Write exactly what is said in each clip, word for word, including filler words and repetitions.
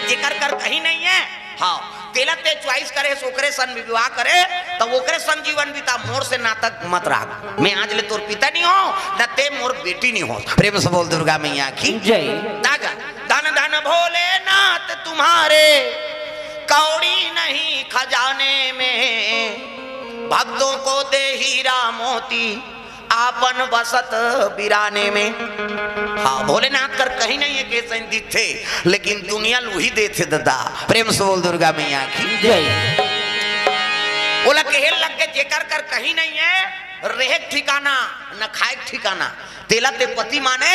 जेकर कर कहीं नहीं है। हाँ, तेला ते चॉइस करे, ओकरे सन विवाह करे, तो ओकरे सन जीवन बिता, मोर से नाता मत राख। मैं आज ले तोर पिता नहीं हो, न ते मोर बेटी नहीं हो। प्रेम से बोल दुर्गा मैया की जय। दागा, धन धन भोलेनाथ तुम्हारे, कौड़ी नहीं खजाने में, भक्तों को दे हीरा मोती, आपन बसत बिराने में। हाँ, भोलेनाथ कर कहीं नहीं है के सैन दिखथे, लेकिन दुनिया ल उही देथे ददा। प्रेम से बोल दुर्गा मैया की जय। ओला कहे लग के, जेकर कर कहीं नहीं है रेहे के ठिकाना, न खाए के ठिकाना, तेला ते पति माने,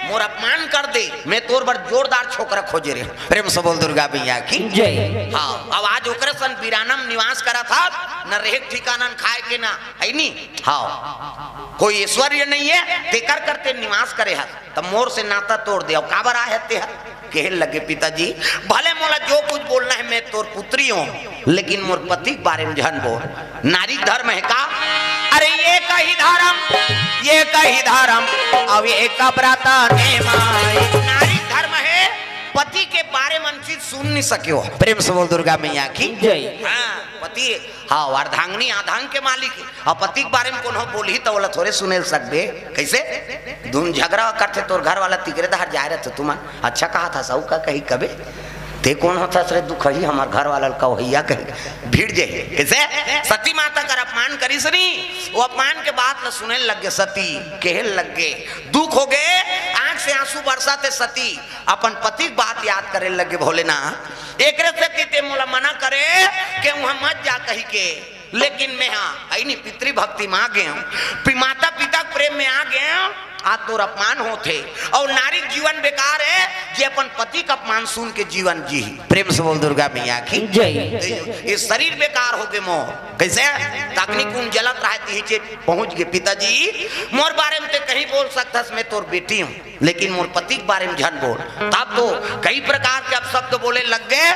मोर अपमान कर दे, मैं तोर बर जोरदार छोकरा खोजे रहे। प्रेम से बोल दुर्गा मैया की जय। हाँ, अब आज ओकरे सन बिराना म निवास करत हस, न रेहे के ठिकाना, न खाए के, ना है नी। हाँ, कोई ऐश्वर्य नहीं है, तेकर करते निवास करे हस, त मोर से नाता तोड़ दे। अब काबर आए हस ते ह? कहे लगे, पिताजी, भले मोला जो कुछ बोलना है, मैं तोर पुत्री हूँ, लेकिन मोर पति के बारे में झन बोल। नारी धर्म है का? अरे ये कही धर्म, ये कही धर्म, अब ये का व्रत ने माई। नारी धर्म है, पति के बारे में चीज सुन नहीं सके हो। प्रेम से बोल दुर्गा मैया की जय। हाँ, पति, हाँ, अर्धांगिनी अर्धांग के मालिक है। अब पति के बारे में कोनो बोलही त ओला थोरे सुने ल सकबे। कैसे? धुन झगड़ा करथे तोर घर वाला, तिकरे दहर जाए रहते तुमन। अच्छा कहा था, सऊ का कही कबे? ते कौन होथस रे दुखही, हमार घर वाला ल कवहैया कही। भिड़ जाही। कैसे? सती माता कर अपमान करिस नी, वो अपमान के बात ल सुने लग गे सती, कहे लग गे, दुख हो गे, आंख से आंसू बरसाते सती अपन पति के बात याद करे लग गे, भोलेनाथ, एकरे सेती ते मोला मना करे के उहाँ मत जा कही के, लेकिन मैं हा अइनी पितृभक्ति में आ गए हूँ, पि-, माता पिता के प्रेम में आ गए हूँ, आज तोर अपमान होथे। और नारी के जीवन बेकार है जे अपन पति का अपमान सुन के जीवन जी। प्रेम से बोल दुर्गा मैया की जय। ये शरीर बेकार हो गए मोर। कैसे? अग्नि कुंड जलत रहा, तिही चे पहुंच गए, पिताजी, मोर बारे में ते कहीं बोल सकथस, मैं तोर बेटी हूँ, लेकिन मोर पति के बारे में झन बोल। तब तो कई प्रकार के अपशब्द बोले लग गए।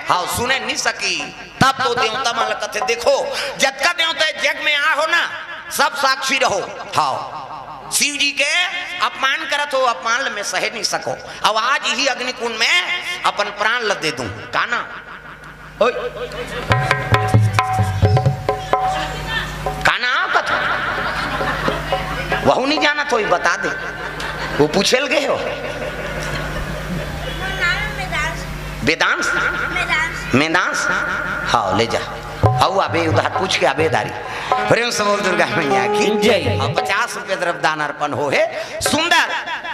हाँ, सुने नहीं सकी। तब तो देवता मन ल कथे, देखो, जतका देवता जग में आ हो ना, सब साक्षी रहो। हाँ, शिव जी के अपमान करत हो, अपमान ल मैं सहे नहीं सको। अब आज ही अग्निकुंड में अपन प्राण ल दे दूं, का ना? ओए। का ना कथा? वहू नहीं जानत होही, बता दे। वो पूछे ल गए हो। वेदांश? वेदांश। मेदांश? हाँ, ले जा। आओ, अबे उधार पूछ के अबे दारी। प्रेम से बोल दुर्गा मैया की जय। और पचास रुपये द्रव्य दान अर्पण हो है। सुंदर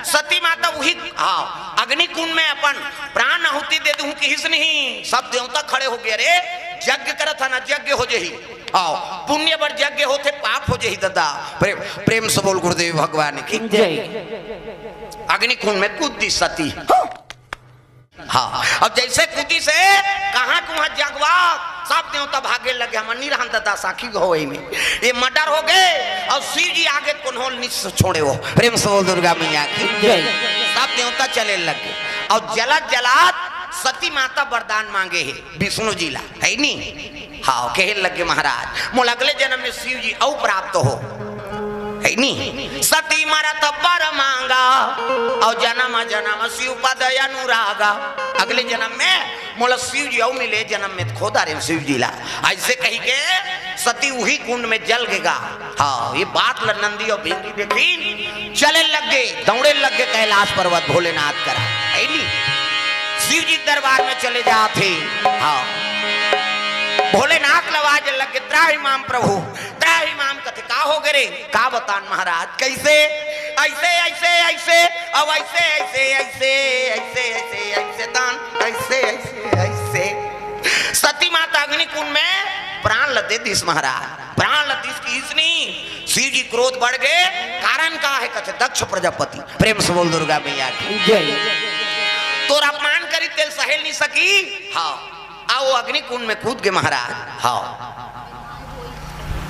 सती माता वही, हाँ, अग्निकुंड में अपन प्राण आहुति दे दूं किहिस नहीं। सब देवता खड़े हो गए, अरे यज्ञ करत है ना, यज्ञ हो जही। आओ, पुण्य बर यज्ञ होथे, पाप हो जही दादा। प्रेम, प्रेम से बोल गुरुदेव भगवान की जय। अग्निकुंड में कूद दी सती। हाँ, अब जैसे कूदी से कहाँ कुहाँ जगवा, सब देवता भागे लगे, हम नहीं रहन दादा, साखी गो वही में। ये मर्डर हो गए और शिव जी आगे कोन्होल निस छोड़े हो। प्रेम से बोल दुर्गा मैया की जय। सब देवता चले लगे और जलत जलत सती माता वरदान मांगे है विष्णु जी ला, है नी? हाँ, कहे लगे महाराज, मोला अगले जन्म में शिव जी अउ प्राप्त हो, है नी? सती मरत बर मांगा, और जन्म जन्म शिव पद अनुरागा। अगले जन्म में मोला शिव जी अउ मिले, जन्म में खोदा रे शिव जी ला। ऐसे कही के सती उही कुंड में जल गेगा। हाँ, ये बात ल नंदी और भिंगी देखिन, चले लग गए, दौड़े लग गए कैलाश पर्वत भोलेनाथ करा, है नी? शिव जी दरबार में चले जाते। हाँ, भोलेनाथ ल आवाज लग गए, त्राहि माम प्रभु, त्राहि माम। कथे का हो गए रे? का बतान महाराज, कैसे? ऐसे, ऐसे, ऐसे, अब ऐसे, ऐसे, ऐसे, ऐसे, ऐसे, ऐसे तान, ऐसे, ऐसे, ऐसे। सती माता अग्निकुंड में प्राण ल दे दिस महाराज। प्राण ल दिस किहिस नी, शिव जी क्रोध बढ़ गए। कारण का है? कथे दक्ष प्रजापति। प्रेम से बोल दुर्गा मैया की जय। तोर अपमान करी तेल सहेल नहीं सकी। हाँ, आओ अग्निकुंड में कूद गए महाराज। हाँ,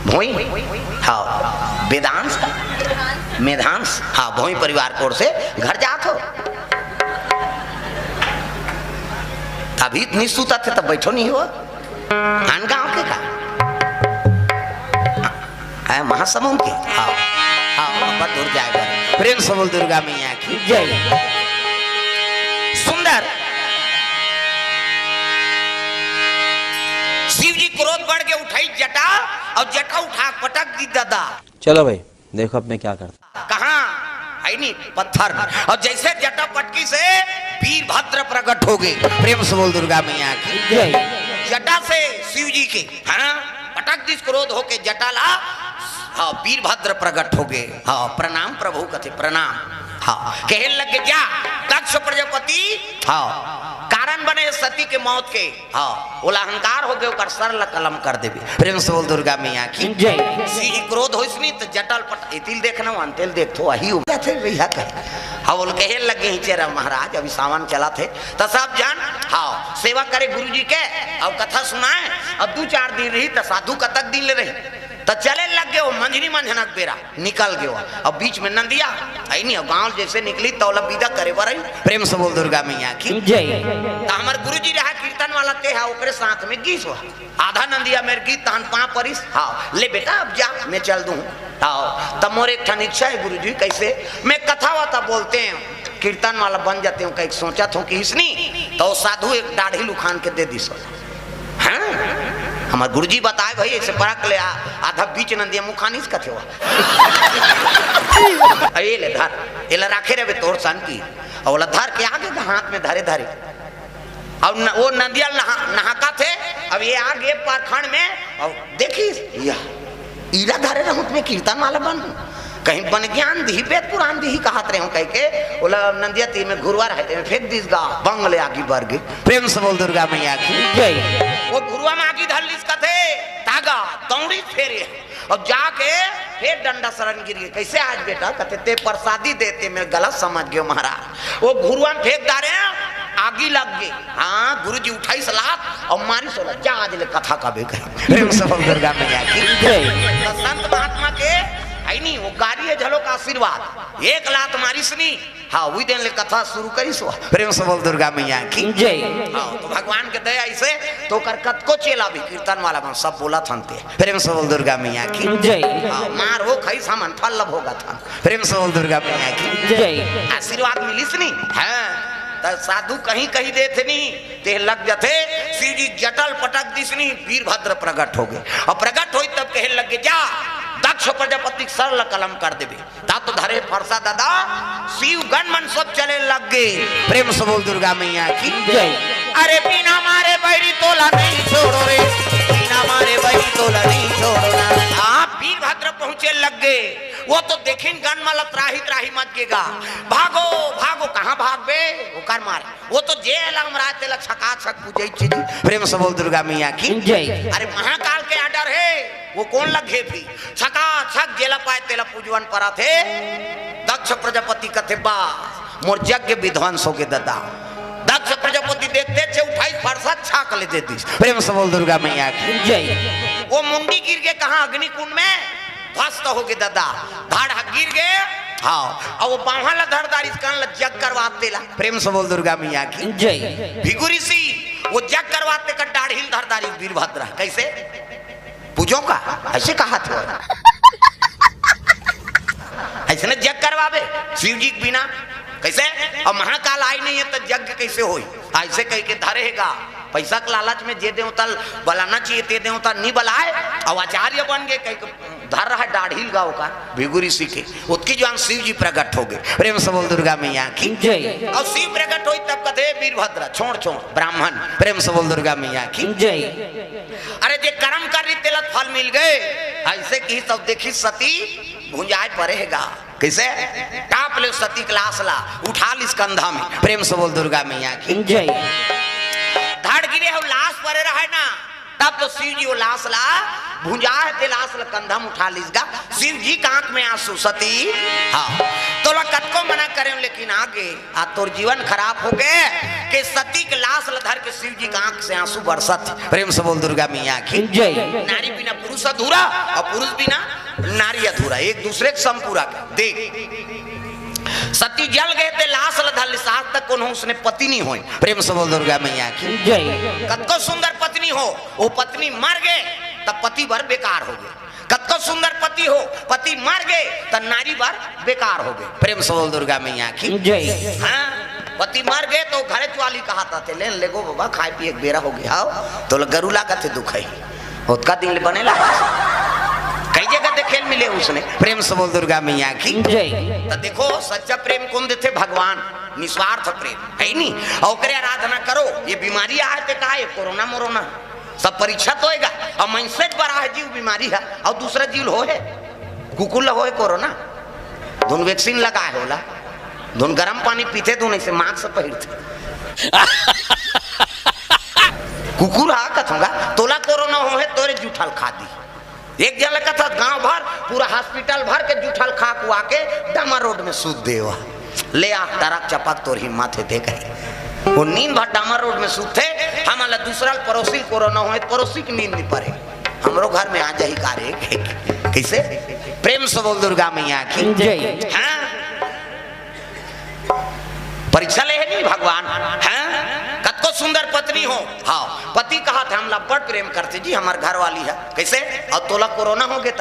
भोई, हाँ, वेदांश का, मेधांश, हाँ, भोई परिवार कोर से घर जात हो। अभी इतनी सूता थे तब बैठो नहीं हो। आन गांव के का? है महासमुंद के? हाँ, हाँ, अब दूर जाएगा। प्रेम से बोल दुर्गा मैया की जय। सुंदर जटा, अउ जटा उठा के पटक दिस दादा। चलो भाई, देखो अब मैं क्या करता। कहाँ है नी पत्थर में। अउ जइसे जटा पटकिस हे वीरभद्र प्रगट हो गे। प्रेम से बोल दुर्गा मैया की। जय। जटा से शिव जी के, हाँ, पटक दिस क्रोध होके जटा ला। हाँ, वीरभद्र प्रगट हो गे। हाँ, प्रणाम प्रभु कथे, प्रणाम। हाँ, कहे लगे जा, दक्ष प्रजापति, हाँ, कारण बने सती के मौत के। हाँ, ओला अहंकार हो गे, ओकर सर ला कलम कर देबे। प्रेम से बोल दुर्गा मैया की। जय। शिव जी क्रोध होइस नी त जटा ल पट, एती ल देखना, वहाँ तेल देख तो वही उम्र थे भैया कहे। हाँ, ओला कहे लगे ही चेरा महाराज, अभी सावन चलत हे, त सब झन, हाँ, सेवा करे गुरु जी के, अउ कथा सुनाए। अब दू चार दिन रही त साधु कतक दिन ले रही, त चले लग गे ओ मंझनी मंझना के बेरा। निकल गयो। अब बीच में नंदिया आई नी, अब गांव जइसे निकली त ओला विदा करे बर आई। प्रेम से बोल दुर्गा मैया की। जय। त हमर गुरुजी रहा कीर्तन वाला, ते हा ओकरे साथ में गीस हो। आधा नंदिया मेर गीस, तहन पाँव परिस। हाँ, ले बेटा अब जा, मैं चल दूँ। हाँ, तब मोर एक ठन इच्छा है गुरुजी, कैसे? मैं कथा वथा बोलते हैं, कीर्तन वाला बन जाते हूँ, कहीं सोचत हूँ कि इसनी, तो साधु एक डाढ़ी लुखान के दे दिस। हाँ? हमर गुरुजी बताए भाई, ऐसे परख ले आ, आधा बीच नंदिया मुखानिस कथे हुआ। ए ले धर, एला राखे रहे तोर सन की। अउ ओला धर के आगे हाथ में धरे धरे। अउ न, वो नंदिया नहा, नहाका थे, अब ये आगे पारखंड में, अउ देखिस, या, ईरा धरे रहूं त मैं कीर्तन वाला बन। कहीं बन ज्ञान दिही, वेद पुराण दिही कहत रहे हूं कह के, ओला नंदिया तीर में घुरवा रहे, ते में फेंक दिस गा, बंग ले आगी बर गे। प्रेम से बोल दुर्गा मैया की। जय। वो घुरवा में आगी धर लिस कथे, तागा, तौड़ी फेरे। अउ जाके फेर डंडा सरन गिर गे। कैसे आज बेटा? कथे, ते प्रसादी देते, मैं गलत समझ गयो महाराज। वो घुरवा में फेंक डारे, आगी लग गे। हाँ, गुरुजी उठाइस लात अउ मारिस ओला, जा आज ले कथा का बेकर। प्रेम से बोल दुर्गा मैया की। जय। त संत महात्मा के है नी, वो गारी है झलोक आशीर्वाद। एक लात मारिस नी, हाँ, उही दिन ले कथा शुरू करिस हो। प्रेम से बोल दुर्गा मैया की। जय। हाँ, तो भगवान के दया ऐसे, तो ओकर कतको चेला भी कीर्तन वाला मन सब बोलत हन ते। प्रेम से बोल दुर्गा मैया की। जय। हाँ, मार हो खइस हमन फल भोगत हन। प्रेम से बोल दुर्गा मैया की। जय। आशीर्वाद मिलिस नी। हाँ, त साधु कहीं कहीं देथे नी, ते लग जथे। शिव जी जटा ल पटक दिस नी, वीरभद्र प्रगट हो गे। अउ प्रगट होई तब कहे लग गे, जा दक्ष प्रजापति के सर ल कलम कर देबे। ता तो धरे फरसा दादा, शिव गण मन सब चले लग गे। प्रेम से बोल दुर्गा मैया की। जय। अरे बिना मारे बैरी तोला नहीं छोड़ो रे, बिना मारे बैरी तोला नहीं छोड़ो ना। आप वीरभद्र पहुंचे लग गे। वो तो देखिन गण मन ल त्राही त्राही मच गे गा। भागो, भागो, कहाँ भागबे? ओकर मारे। वो तो जे लमराय तेला छकाछक पूजई चीज। प्रेम से बोल दुर्गा मैया की। जय। अरे महाकाल के order हे, वो कोन ल घेपही? छकाछक जेला पाय तेला पूजवन परत हे। दक्ष प्रजापति कथे, बा, मोर यज्ञ विध्वंस हो गे ददा। दक्ष प्रजापति देखते छे उठाई फरसा छाक ले दे दिस। प्रेम से बोल दुर्गा मैया की। जय। वो मुंडी गिर गे कहाँ? अग्निकुंड में ध्वस्त हो गे ददा। धड़ ह गिर गे। हाँ, अउ वो बांहा ल धर डारिस, कान ल जग करवात तेला। प्रेम से बोल दुर्गा मैया की। जय। भृगु ऋषि वो जग करवात तेकर डाढ़ी ल धर डारिस वीरभद्र। कैसे? पूजो का? ऐसे कहा थे। ऐसे न जग करवाबे शिव जी के बिना। कैसे? अब महाकाल आई नहीं है तो यज्ञ कैसे होई? ऐसे कह के धरे हे गा। पैसा के लालच में जे देवता ल बलाना चाहिए ते देवता नहीं बलाए। अब आचार्य बन गे, कह के धर रहा डाढ़ी ल गा ओकर, भृगु ऋषि के। ओतकी जुवार शिव जी प्रगट हो गे। प्रेम से बोल दुर्गा मैया की। जय। अउ शिव प्रगट होई तब कथे, वीरभद्र छोड़ छोड़ ब्राह्मण। प्रेम से बोल दुर्गा मैया की। जय। अरे जे करम करिस तेला फल मिल गे। ऐसे किहिस तब देखिस सती भुंजाय परे हे गा। कैसे? टाप ले सती के लाश ला उठा लिस कंधा में। प्रेम से बोल दुर्गा मैया की। जय। धड़ गिरे हे लाश परे रहे ना, तब तो शिव जी वो लाश ला भुंजा हे ते लाश ला कंधा में उठा लिस गा। शिव जी के आंख में आंसू, सती, हाँ, तोला कतको मना करे लेकिन आ गे। आ तोर जीवन खराब हो गे के सती के लाश ला धर के शिव जी के आंख से आंसू बरसत। प्रेम से बोल दुर्गा मैया की। जय। नारी बिना पुरुष अधूरा अउ पुरुष बिना नारी अधूरा, एक दूसरे के संपूरक। देख, सती जल गे ते लाश ला धर लिस, आज तक कोनो उसने पति नहीं होय। प्रेम से बोल दुर्गा मैया की। जय। कतको सुंदर पत्नी हो, वो पत्नी मर गे तब पति बर बेकार हो गे। कतको सुंदर पति हो, पति मर गे त नारी बर बेकार हो गे। प्रेम से बोल दुर्गा मैया की। जय। हाँ, पति मर गे तो घरे वाली कहा था, ते ले, ले गो बाबा, खाए पिए के बेरा हो गे, आओ, तोला गरु लागत हे दुख है। ओतका दिन ले बने ला। कई जगह देखे ल मिले उसने। प्रेम से बोल दुर्गा मैया की। जय। त देखो, सच्चा प्रेम कोन देथे? भगवान। निस्वार्थ प्रेम, है नी? अउ ओकरे आराधना करो। ये बीमारी आय ते का, ये कोरोना मोरोना, सब परीक्षा तो होएगा। अउ मनसे बर आय जीव बीमारी हे, अउ दूसरा जीव ल होहे, कुकुर ल होहे कोरोना। धुन vaccine लगाय हे ओला, धुन गरम पानी पीथे, धुन अइसे mask पहिरथे। कुकुर हा कथों गा, तोला कोरोना होहे, तोरे जूठा ल खा दी। एक झन ल कथस, गांव भर, पूरा hospital भर के जूठा ल खा खुआ के डामर road में सूत दे ओ। ले आ, टरक चपक तोर हिम्मत हे, दे कही। ओ नींद भर डामर road में सूतथे, हमन ल दूसरा ल परोसी ल कोरोना होहे, परोसी के नींद नइ परे। हमरो घर में आ जाही का रे? कइसे? प्रेम से बोल दुर्गा मैया की। जय। हाँ? परीक्षा ले हे नी भगवान, हैं? कतको सुंदर पत्नी हो, हाँ, पति कहत हे, "हमला बड़ प्रेम करथे जी, हमर घरवाली हे।" कइसे? अउ तोला कोरोना होगे त,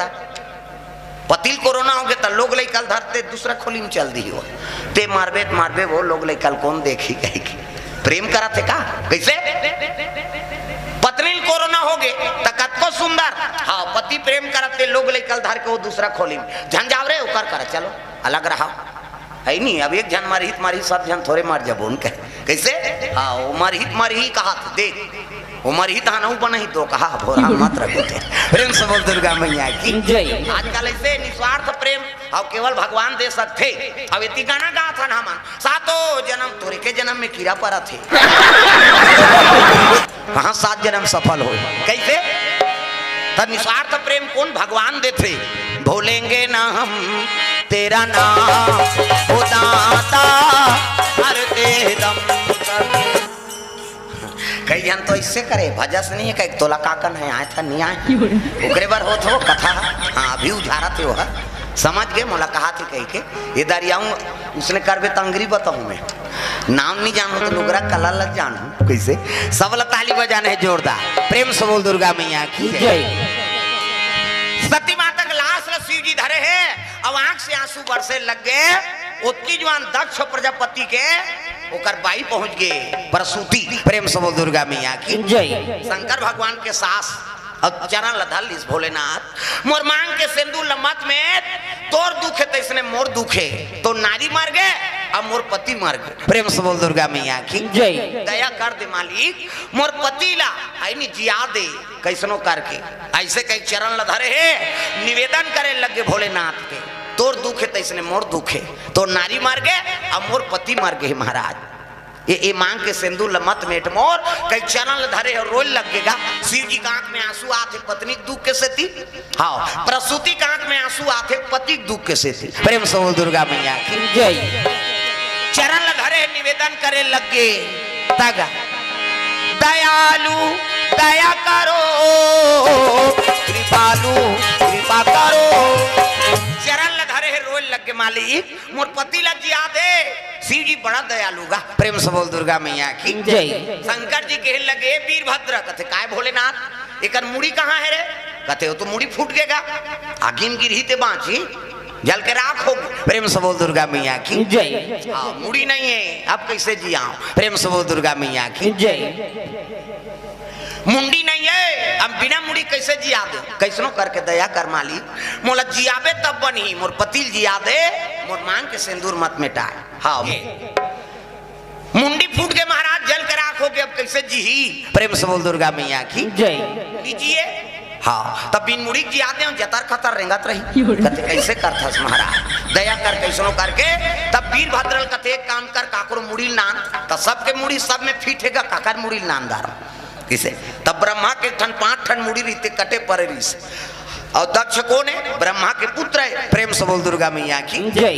पति ल कोरोना होगे त लोग लइका ल धरथे, दूसरा खोली में चल दिही ओ। ते मरबे त मरबे ओ, लोग लइका ल कोन देखही कहिके। प्रेम करत हे का? कइसे? पत्नी ल कोरोना होगे त कतको सुंदर, हाँ, पति प्रेम करत हे, लोग लइका ल धर के ओ दूसरा खोली में, "झन जाव रे, ओकर करा, चलो, अलग रहा।" है नी, अब एक झन मरही त मरही, सब झन थोरे मर जबो, उनके। कइसे? हाँ, ओ मरही त मरही कहत, देख, ओ मरही त हनऊ बनही, तो कहा, भोरा मत रखो ते। प्रेम से बोल दुर्गा मैया की। जय। आजकल अइसे निस्वार्थ प्रेम, अउ केवल भगवान दे सकथे। अउ एती गाना गाथन हमन, "सातो जनम तोरे के जनम में कीरा परत हे।" कहाँ सात जनम सफल होय? कइसे? त निस्वार्थ प्रेम कोन भगवान देथे? "भूलेंगे ना हम तेरा नाम, ओ दाता, मरते दम तक।" कई झन तो अइसे करे, भजस नइ हे, कहीं तोला का कन हे, आय था, नइ आय। ओकरे बर होत हो कथा। हाँ, अभी उझारत हे ओ ह। समझ गे, मोला कहाथे कहिके। ये दरियाऊं, उसने करबे त अंगरी बताहूं मैं। नाम नइ जानहूं त लुगरा कला ल जानहूं। कइसे? सब ल ताली बजाना हे जोरदार। प्रेम से बोल दुर्गा मैया की जय। जय। सती माता के लाश ल शिव जी धरे हे, अउ आंख से आंसू बरसे लग गे। ओतकी जुवार दक्ष प्रजापति के ओकर बाई पहुंच गे प्रसूति। प्रेम से बोल दुर्गा मैया की जय। शंकर भगवान के सास अउ चरण ल धर लिस भोलेनाथ, "मोर मांग के सेंदूर ल मत मेट, तोर दुख हे तइसने मोर दुख हे, तोर नारी मर गे अउ मोर पति मर गे।" प्रेम से बोल दुर्गा मैया की जय। "दया कर दे मालिक, मोर पति ला आइनी जिया दे कइसनो करके।" अइसे कहि चरण ल धरे हे, निवेदन करे लग गे भोलेनाथ के, "तोर दुख हे तइसने मोर दुख हे, तोर नारी मर गे अउ मोर पति मर गे हे महाराज। ए, ए मांग के सेंदूर ल मत मेट मोर," कहि चरण ल धरे हे, रोय लग गे गा। शिव जी के आंख में आंसू आथे पत्नी के दुख के सेती, हाँ, प्रसूति के आंख में आंसू आथे पति के दुख के सेती। प्रेम से बोल दुर्गा मैया की जय। चरण ल धरे हे, निवेदन करे लग गे, तग, "दयालु दया करो, कृपालु कृपा करो।" चरण ल धरे हे, रोय लग गे, "मालिक, मोर पति ला जिया दे।" शिव जी बड़ा दयालु गा। प्रेम से बोल दुर्गा मैया की जय। शंकर जी कहे लगे, "वीरभद्र," कथे, "काय भोलेनाथ, एकर मुड़ी कहाँ हे रे?" कथे, "ओ तो मुड़ी फूट गे गा, आगी म गिरही ते बांचही, जल के राख हो।" प्रेम से बोल दुर्गा मैया की जय। हाँ, मुड़ी नइ हे, अब कइसे जियाव? प्रेम से बोल दुर्गा मैया की जय। मुंडी नइ हे, अब बिना मुड़ी कइसे जिया दे? कइसनो करके दया कर मालिक, मोला जियाबे तब बनही, मोर पति ल जिया दे, मोर मांग के सेंदूर मत मेटाय। हाँ, मुंडी फूट गे महाराज, जल के राख हो गे, अब कइसे जीही? प्रेम से बोल दुर्गा मैया की जय। नइ जिये। हाँ, तब बिन मुड़ी के जिया देंव, जतर खतर रेंगत रही। कथे, "कइसे करथस महाराज? दया कर कइसनो करके।" तब वीरभद्र ल कथे, "एक काम कर, काकरो मुड़ी ल नान।" त सबके मुड़ी सब में फिट हे गा, काकर मुड़ी ल नान डारंव। कइसे? तब ब्रह्मा के ठन पांच ठन मुड़ी रहिथे, कटे परे रहिसे। अउ दक्ष कोन हे? ब्रह्मा के पुत्र हे। प्रेम से बोल दुर्गा मैया की जय।